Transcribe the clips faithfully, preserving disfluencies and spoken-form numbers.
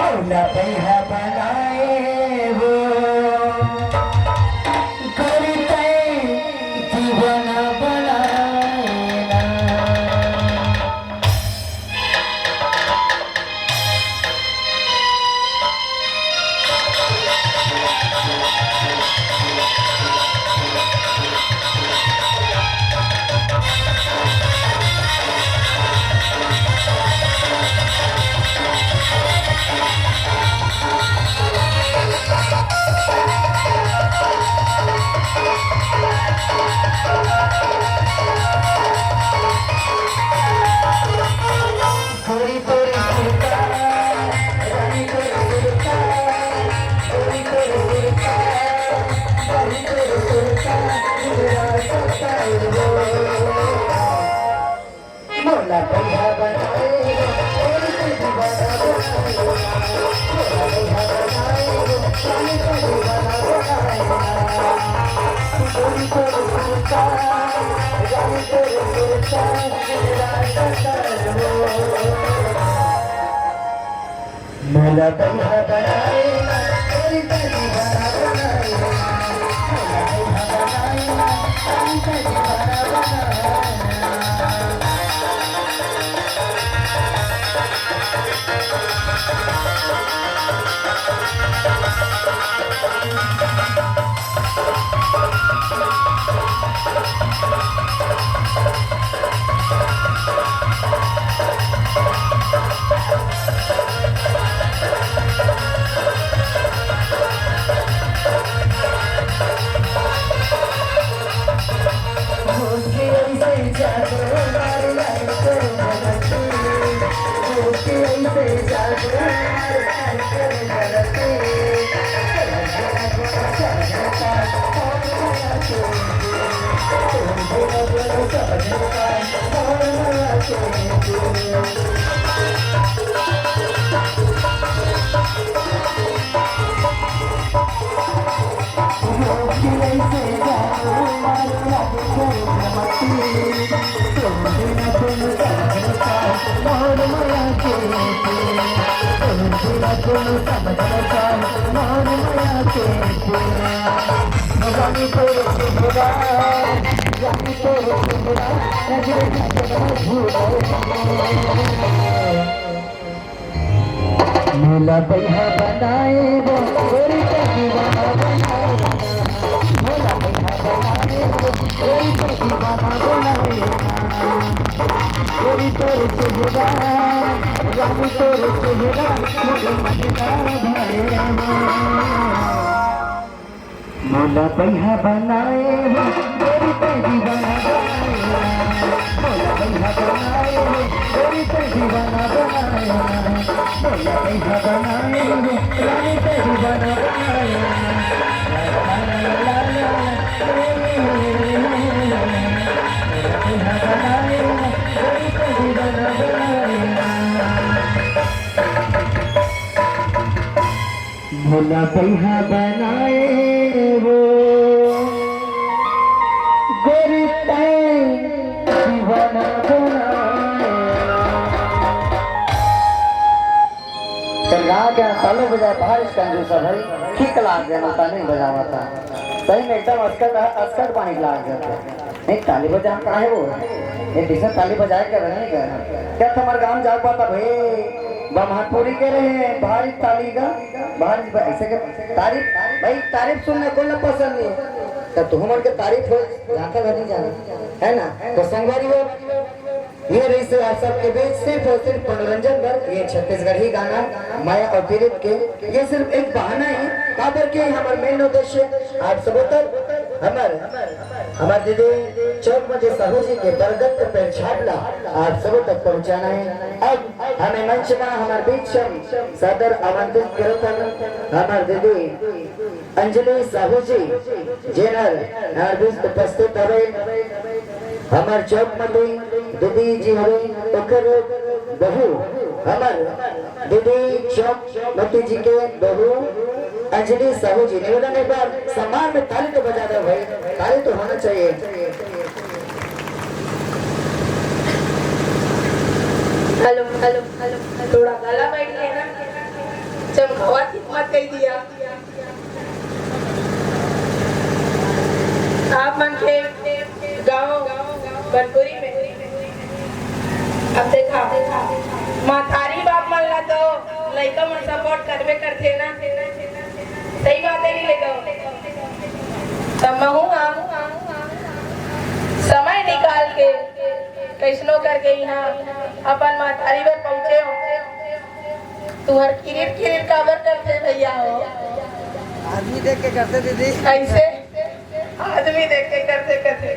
मोला बइहा बनाए वो, गोरी तैं दीवाना बनाए ना। मोला बइहा बनाए ना, तोरी तोरी बना बनाए ना। मोला बइहा बनाए ना, तोरी तोरी बना बनाए ना। मोला बइहा बनाए वो, गोरी के दीवाना बनाए। मोला बइहा बनाए वो, गोरी के दीवाना बनाए। गोरी तोर चेहरा, रानी तोर चेहरा, मोर मजेदार भरे वो। मोला बइहा बनाए हो, गोरी तोर दीवाना बनाए हो। मोला बइहा बनाए हो, गोरी तोर दीवाना बनाए हो। मोला बइहा बनाए हो, रानी तोर दीवाना बनाए हो। मोला बइहा बनाए हो, गोरी तोर दीवाना बनाए हो। मोला बइहा बनाए वो, गोरी तैं दीवाना बनाए। चल गा के ताली बजाए, बारिश कंजूसा भाई, ठीक लाग गया ना, ताली बजावा था। सही में एकदम अस्कट, अस्कट पानी लाग गया था। नहीं, ताली बजान का है वो? ये पीछे ताली बजाए कर रहे हैं क्या? क्या तुम्हारे गांव जाओ पाता भाई? बम्हनपुरी के रहे, भारी ताली का, भारी ब-, ऐसे के तारीफ, भाई, तारीफ सुनना कोई ना पसंद नहीं है। तो तुम मन के तारीफ हो, जाता घर नहीं जाना, है ना? तो संगवारी हो, ये रही से आप सबके बीच सिर्फ और सिर्फ मनोरंजन बर ये छत्तीसगढ़ी गाना माया और पीरित के, ये सिर्फ एक बहाना है। काबर के हमारा मेन उद्देश्य आप सब तक हमारे हमार दीदी चौक मजे साहू जी के बरगद के पेड़ छाप ला आप सबो तक पहुंचाना है। अब हमें मंच मा हमार बीच हम सादर आमंत्रित करत हन हमार दीदी अंजलि साहू जी, जेनर हमार बीच उपस्थित हवे। हमार चौक मते दीदी जी हवे, ओकर बहू हमार दीदी चौक मती जी के बहू अंजलि साहू जी, निवेदन एक बार सम्मान में ताली तो बजा दो भाई, ताली तो होना चाहिए। Hello, hello, hello, hello. थोड़ा गला बैठ गया ना। चमकावत हिम्मत कई दिया। आप मन के गांव बनपुरी में अब देखा, महतारी बाप मन ला तो लइका मन सपोर्ट करबे करथे ना, सही बात है, नहीं लेगा? तब महू हम समय निकाल के कैसनो करके यहाँ अपन महतारी में पहुँचे हो। तुहर किरिट किरिट काबर करथे भैया हो? आदमी देख के करथे दीदी। कैसे? आदमी देख के करथे, करथे।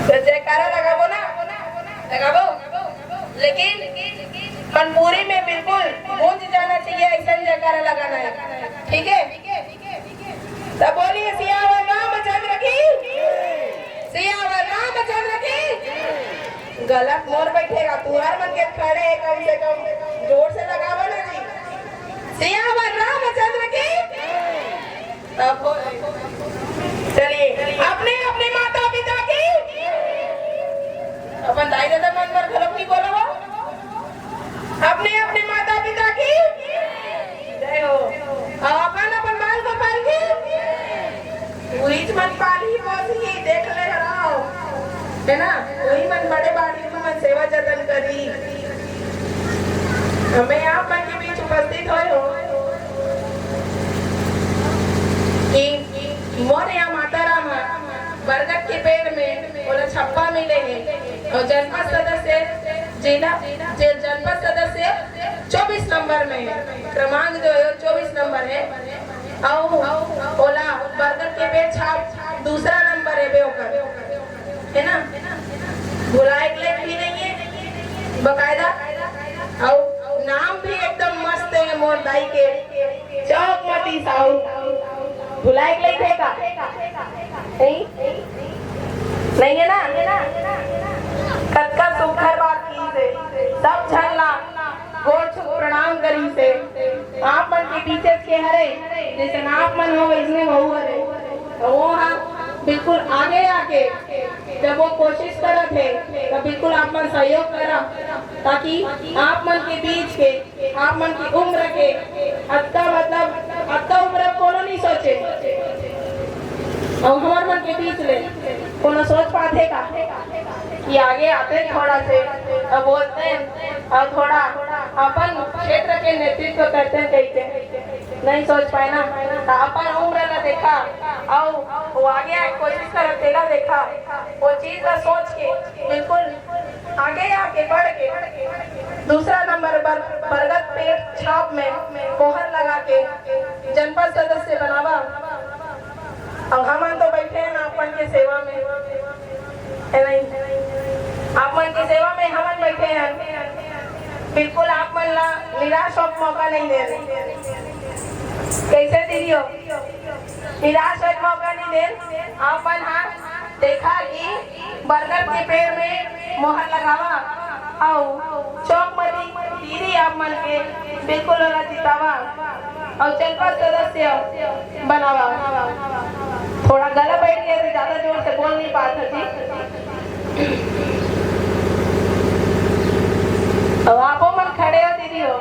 तो जयकारा लगाबो ना, लगाबो। लेकिन मनपुरी में बिल्कुल गूंज जाना चाहिए, ऐसा जयकारा लगाना है, ठीक है? तो बोलिए, सियावर रामचंद्र की, सियावर रामचंद्र की। गलत मोर बैठेगा, तुहर मन के खड़े है, कम से कम जोर से लगावा ना जी। सियावर रामचंद्र की। तब बोले। चलिए, अपने अपने माता पिता की, अपन दाई ददा मन बर घलोक नहीं बोला हो। अपने अपने माता पिता की जय हो। और अपन अपन बाल गोपाल की। उहीच मन पालही पोसही, देख ले हराओ, है ना? वही मन बड़े बाड़ी में मन सेवा जतन करी। मैं आप मन के बीच उपस्थित होय हो कि मोर यहाँ माता राम ह बरगद के पेड़ में ओला छप्पा मिले हे और जनपद सदस्य, जिला, जे जनपद सदस्य चौबीस नंबर में है, क्रमांक जो है वो चौबीस नंबर है। अउ ओला बरगद के पेड़ छाप दूसरा नंबर है बे ओकर, है ना? भुलाए के लायक भी नहीं है, बकायदा। अउ नाम भी एकदम मस्त है मोर दाई के, चौकमती साहू। भुलाए के लायक है का? नहीं, नहीं है ना? कतका सुघर बात की से, सब झन ला गोड़ छू प्रणाम करी से। आप मन के बीचेच के हरे, जैसे आप मन हो वैसने वहू हरे। तो वो हा बिल्कुल आगे आके जब वो कोशिश करत है, तो बिल्कुल आप मन सहयोग करा, ताकि आप मन के बीच के, आप मन की उम्र के अतका, मतलब, अतका उम्र कोनो नहीं सोचे। और हमर मन के बीच ले कोनो सोच पाथे का कि आगे आते थोड़ा से, और बोलते हैं, और थोड़ा अपन क्षेत्र के नेतृत्व करते हैं, कहते हैं, नहीं सोच पाए ना, तो अपन उम्र ला देखा, और वो आगे आके कोशिश करे, तेला देखा, वो चीज ला सोच के बिल्कुल आगे आके बढ़ के दूसरा नंबर बर-, बरगद पेड़ छाप में मोहर लगा के जनपद सदस्य बनावा। अब हमन तो बैठे हैं ना अपन के सेवा में, है नहीं? आप मन के सेवा में हमन बैठे हैं। बिल्कुल आप मन ला निराश होके मौका नहीं दे रहे। कैसे दीदी हो? निराश होके मौका नहीं दे। आप मन हा देखा कि बरगद के पेड़ में मोहर लगावा, अउ चौकमती दीदी आप मन के बिल्कुल ओला जितावा, अउ जनपद सदस्य बनावा। थोड़ा गला बैठ गया तो ज्यादा जोर से बोल नहीं पात हती। अब आपो मन खड़े हो दीदी हो।